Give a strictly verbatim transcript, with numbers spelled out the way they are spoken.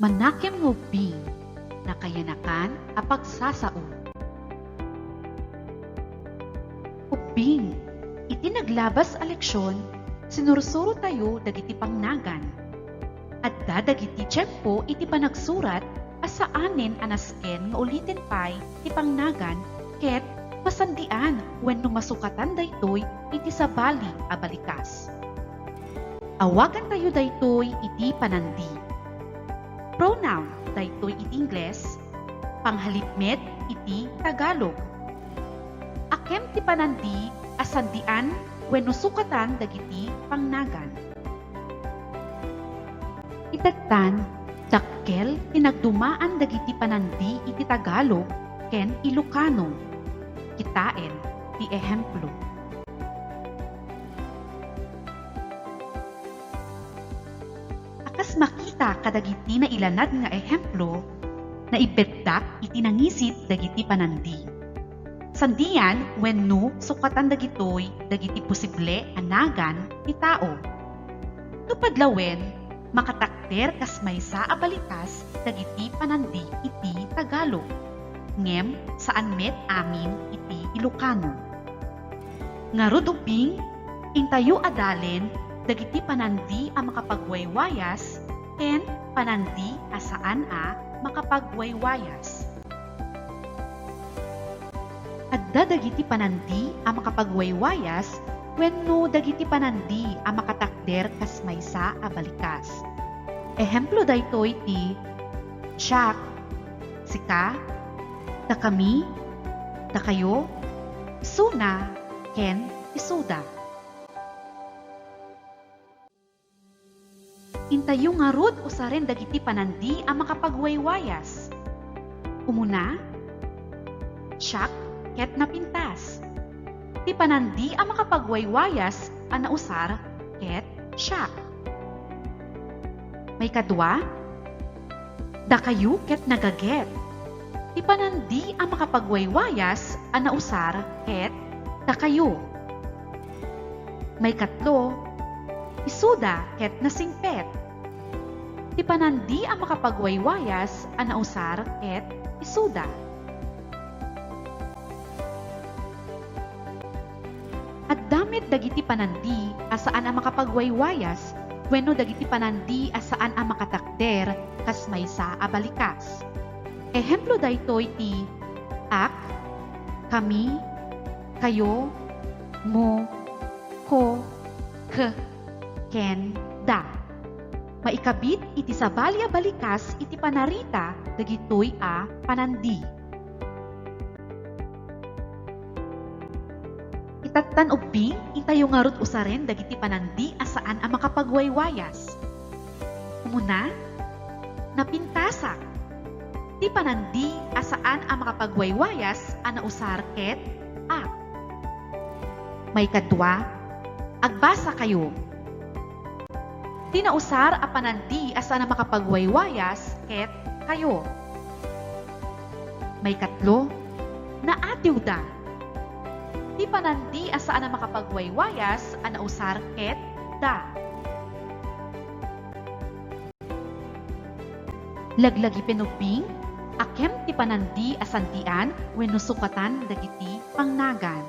Manakem nga ubbing, nakayanakan a pagsasao. Ubbing, iti naglabas a leksion, sinursurotayo dagiti pangnagan. Adda dagiti tiempo iti panagsurat a saanen a nasken nga uliten pay ti pangnagan ket masandian wenno masukatan daytoy iti sabali a balikas. Awagantayo daytoy iti panandi. Pronoun daytoy iti Ingles, panghalip met iti Tagalog. Akem ti panandi a sandian wenno sukatan dagiti pangnagan. Itattan, dakkel ti nagdumaan dagiti panandi iti Tagalog ken Ilocano. Kitaen ti ehemplo. A kas makita kadagiti nailanad nga ehemplo, naibbetdak iti nangisit dagiti panandi. Sandian wenno sukatan dagitoy dagiti posible a nagan ti tao. Nupad lawen, makatakder kas maysa a balikas dagiti panandi iti Tagalog, ngem saan met amin iti Ilocano. Ngarud ubbing, intayo adalen dagiti panandi a makapagwaywayas ken panandi a saan a makapagwaywayas. Adda dagiti panandi a makapagwaywayas wenno dagiti panandi a makatakder kas maysa a balikas. Ehemplo daytoy ti siak, sika, dakami, dakayo, isuna, ken isuda. Intayo ngarud usaren dagiti panandi a makapagwaywayas. Umuna, siak ket napintas. Ti panandi a makapagwaywayas a nausar ket siak. Maikadua, dakayo ket nagaget. Ti panandi a makapagwaywayas a nausar ket dakayo. Maikatlo, isuda ket nasingpet. Ti panandi a makapagwaywayas a nausar ket isuda. Adda met dagiti panandi a saan a makapagwaywayas wenno dagiti panandi a saan a makatakder kas maysa a balikas. Ehemplo daytoy ti ak, kami, kayo, mo, ko, k, ken, da. Maikabit iti sabali a balikas iti panarita dagitoy a panandi. Itattan ubbing, intayo ngarud usaren dagiti panandi a saan a makapagwaywayas. Umuna, napintasak. Ti panandi a saan a makapagwaywayas a nausar ket ak. Maikadua, agbasakayo. Ti nausar a panandi a saan a makapagwaywayas ket kayo. Maikatlo, naatiwda. Ti panandi a saan a makapagwaywayas a nausar ket da. Laglagipen ubbing, akem ti panandi a sandian wenno sukatan dagiti pangnagan.